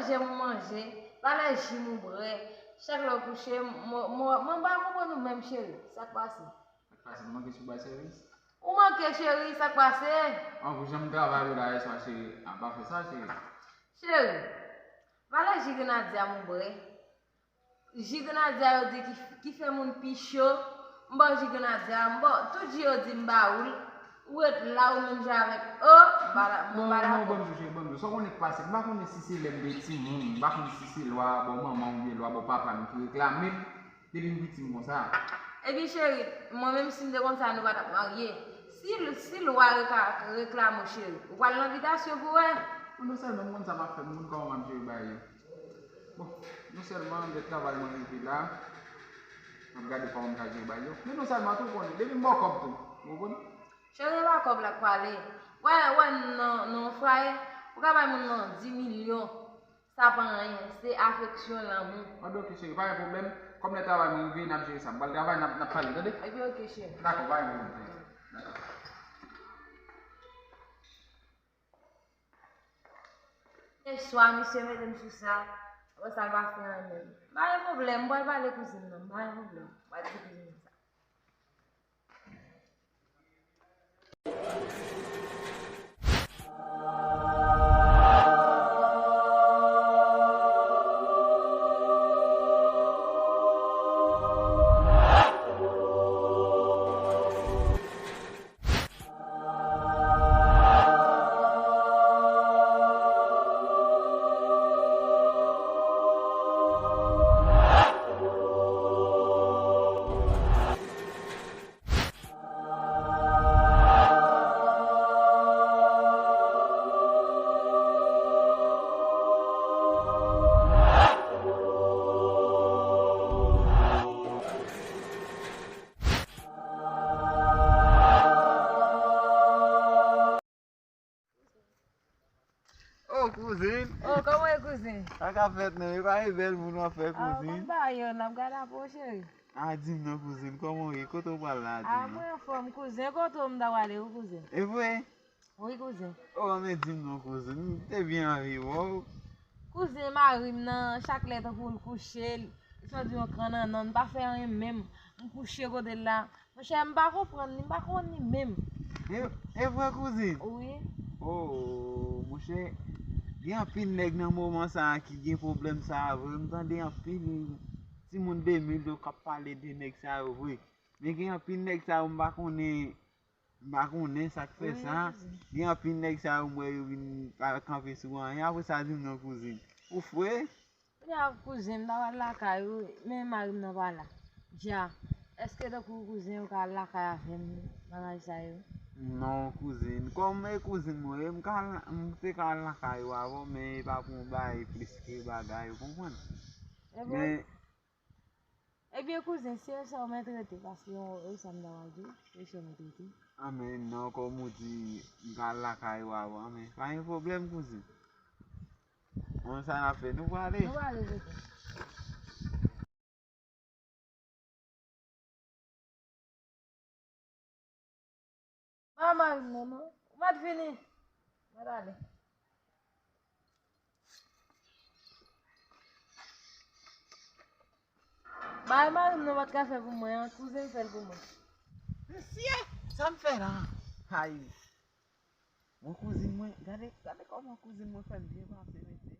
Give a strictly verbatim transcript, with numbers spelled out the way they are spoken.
Manje m manje, pa lè ji m ou bwè. Chak lè w kouche, m, m, m, m pa konprann ou menm, cheri. Sa k pase? Sa k pase? M manke sou bay sèvis? Ou manke, cheri, sa k pase? An, pou jan m travay ou la yèswa, cheri. A, pa fè sa, cheri. Cheri, pa lè ji grenadya m ou bwè. Ji grenadya yo di ki, ki fè moun pi cho. M ba w ji grenadya, m ba w tout ji yo di m ba ou l. Ou ret la, ou menm jan avèk, o, m pa dakò. Non, non, ban m jwe, ban m jwe. Sa w konnen k pase? M pa konnen si se lè m te timoun, m pa konnen si se lwa bò manman m oubyen lwa bò papa m ki reklame m depi m piti m konsa. Epi cheri, mwen menm si m te konn sa, nou pa t ap marye. Si, si lwa reka-, reklame w, cheri, ou pral nan bitasyon pou wè. Mwen non sèlman m konn sa m ap fè, m konn kòman m ap jere bagay yo. Bon, non sèlman lè travay mwen rive la, m ap gade kòman m ka jere bagay yo. Men non sèlman tou, ou konnen, depi m ba w kòb tou, ou konprann? Cheri, e pa kòb la k pale. Wè, wè, nan, nan yon fwaye, ou ka bay moun nan dis milyon, sa pa anyen, se afeksyon, lanmou. An, ok, cheri, pa gen pwoblèm. Kòm lè travay mwen rive, n ap jere sa. M pral travay, n ap, n ap pale, tande? Epi, ok, cheri. Dakò, pa gen pwoblèm. Dakò. Chèch swa, misye mete m sou sa. Apre sa, l pa fè anyen menm. Pa gen pwoblèm, m pral pale kouzin nan. Pa gen pwoblèm. M pral di kouzin nan sa. Oh, kouzin. Oh, kòman e, kouzin? Sa k ap fèt, non? E pa e bèl moun w ap fè, kouzin? Ah, kòm pa yo, n ap gade apre w, cheri. Ah, di m non, kouzin, kòman w ye? Kote w pral la, di m non? Ah, mwen anfòm, kouzin. Kote w m ta prale, wi, kouzin? E vre? Wi, kouzin. Oh, men di m non, kouzin. M te byen anvi wè w. Kouzin, mari m nan, chak lè tankou l kouche, l sot di yon kannannan, m pa fè anyen menm. M kouche kote l la. Monchè, m pa konprann li, m pa konn li menm. E, e vre, kouzin? Wi. Oh, monchè, gen anpil nèg nan moman sa a ki gen pwoblèm sa a vre. M tande anpil timoun de mil yo k ap pale de nèg sa yo vre. Men gen anpil nèg sa yo m pa konnen, m pa konnen sa k fè sa. Wi, kouzin. Gen anpil nèg sa yo m wè yo vin pa kanpe sou anyen. Apre sa, di m non, kouzin. Ou fre? Kounye a, kouzin, m ta pral lakay ou, men mari m nan pa la. Dja, èske tankou kouzin ou ka al lakay avè m bagay sa yo? Non, kouzin. Kòm e kouzin mwen ye, m ka al, m te ka al lakay ou avè w, men e pa pou yon bagay plis ke bagay, ou konprann? E bon? Men ebyen, kouzin, si e sa w mèt rete, paske yon, e sa m ta pral di w, e sa w mèt rete. Anmè, non, kòm ou di, m ka al lakay ou avè w, men pa gen pwoblèm, kouzin. Bon, sa n ap fè? Nou prale? Nou prale, kouzin. Pa mari m non, non. Ou mèt vini. Mèt ale. Bagay mari m nan pa t ka fè pou mwen an, kouzin fè l pou mwen. Mesye, sa m fè la? Ay. Bon, kouzin mwen, gade, gade kòman kouzin mwen fè m byen pase, mesye.